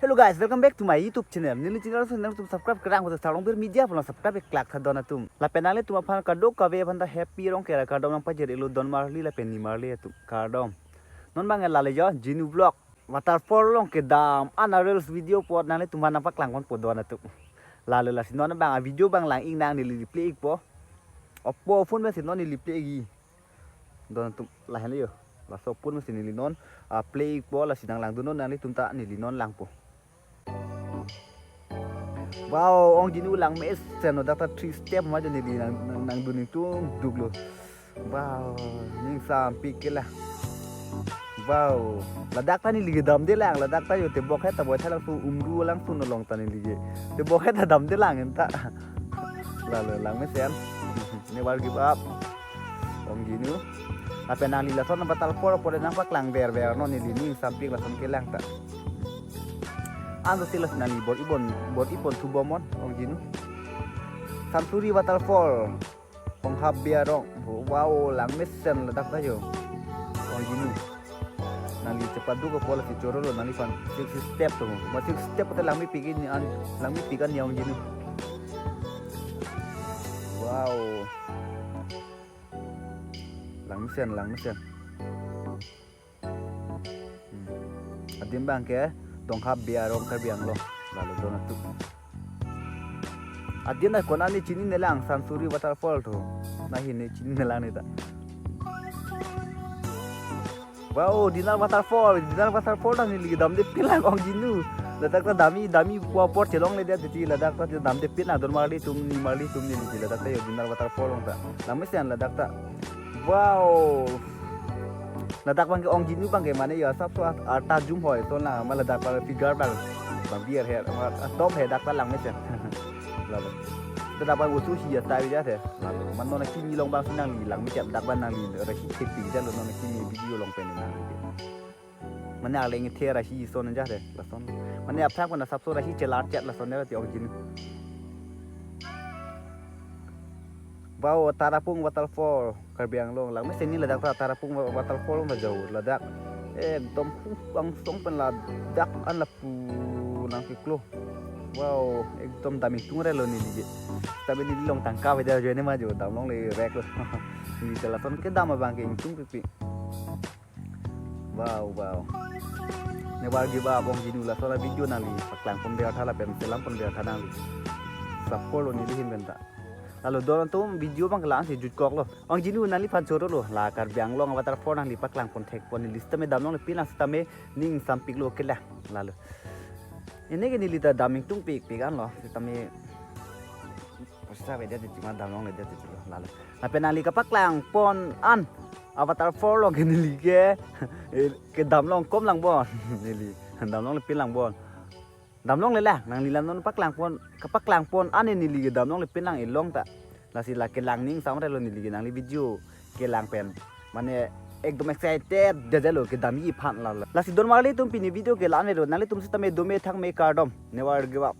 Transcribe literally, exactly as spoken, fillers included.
Hello guys, welcome back to my YouTube channel. Neli channel si nangtum subscribe kerang hote Sarlongbir Media pulo subscribe klak tha don atum. Lapen nanglitum aphan kadokave aphan ta happy Rongker akardom nangpajir-iklo don marli lapen ni marli atum. Kardom. Non bang lale jo Jinu Vlog. Waterfall along kedam an a reels video apot nanglitum aphan nangpaklang ponpo don atum. Lale lasi non bang a video bang lang-ik nang neli play-ikpo. Oppo phone pensi non neli play-ikji. Don atum lahenlo jo. Laso phone pensi neli non, ah, play-ikpo lasi nanglangdunnon nanglitum ta neli non langpo. Wow, Ong Jinu langmesen lo, dak ta three step ma jo neli nang, nang, nangdun ingtungduklo. Wow, ning sampik ke la. Wow, ladak ta neli ke damde lang, ladak ta jo tebok het ta boy thalang su umru lang su nolong ta neli ke. Tebok het ta damde lang enta. Lalo langmesen. Never give up. Ong Jinu. Lapen nangli lason waterfall apot nangpaklang verver non neli ning sampik lason kelang ta. Anso si las nangli bor-ibon, bor-ibon thubomnon Ong Jinu. Sansuri Waterfall. Tonghap Biarong. Wow, langmesen ladak ta jo. Ong Jinu. Nangli chepaduk apot lasi chorolo nangliphan six step to. Ma six step ta langmepik-ik an, langmepik an ya Ong Jinu. Wow. Langmesen, langmesen. Hmm. Adim bang ke Tonghap Biarong Karbi Anglong. Lalo don atum. Adim na konat ne chinine lang Sansuri Waterfall to. Nahin ne chinine lang ne ta. Wow, Dinar Waterfall, Dinar Waterfall ta neli damde pilang Ong Jinu. Ladak ta damji, damji pu apor chelongledet titi, ladak ta damde pilang don marli atum ni marli atum neli, ladak ta jo Dinar Waterfall along ta. Langmesen ladak ta. Wow. Ladak bang ke Ong Jinu bang ke mane jo asapso at-, arta jum hoi, so na ma ladak bang figure bang. Bang biar her, ma atom he dak ta langmesen. Lalo. Ladak bang usu hi ya tawi ja the. Lalo. Man non kimi along bang si nangli langmesen dak bang nangli rahi thepik jalo non kimi video along pen nangli. Mane arleng the rahi son ja the lason. Mane aphrang pen asapso rahi chelar chet lason ne ti Ong Jinu. Wow, Tarapung Waterfall, Karbi Anglong. Langmesen ne ladak ta Tarapung wa-, Waterfall ma jo ladak. Ekdom hu angsong pen ladak an lapu nangkiklo. Wow, ekdom dam ingtung relo neli ke. Tapi neli along tangka beda jo ne ma jo damlongle rek lo. Neli ta lason kedam abang ke ingtungpikpik. Wow, wow. Never give up Ong Jinu lason a video nangli paklang pon ber tha lapen selam pon ber tha nangli. Support lo neli ahin pen ta. Lalo don atum video bang kelang si jutkoklo. Ong Jinu nangliphan chorolo. La Karbi Anglong waterfall nangli paklang pon thekpon neli sitame damlongle pilang sitame ning sampiklo kelang. Lalo. Ini ke neli ta dam ingtungpikpik an lo. Sitame poisa beda di cima damlongle dia titi lo. Lalo. Lapen nangli kapaklang pon an a waterfall along ke neli ke, eh, kedam long kom lang bon. Neli damlongle pilang bon. Damlongle la, nangli la non paklang pon, kapaklang pon an neli ke damlongle pilang ilong ta. Lasi la kelang ning samre lo neli ke nangli video kelang pen. Mane ekdom excited jajalo kedamji aphan la. Lasi don marli atum pini video ke la-an lo, nanglitum sitame dome thangme kardom. Never give up.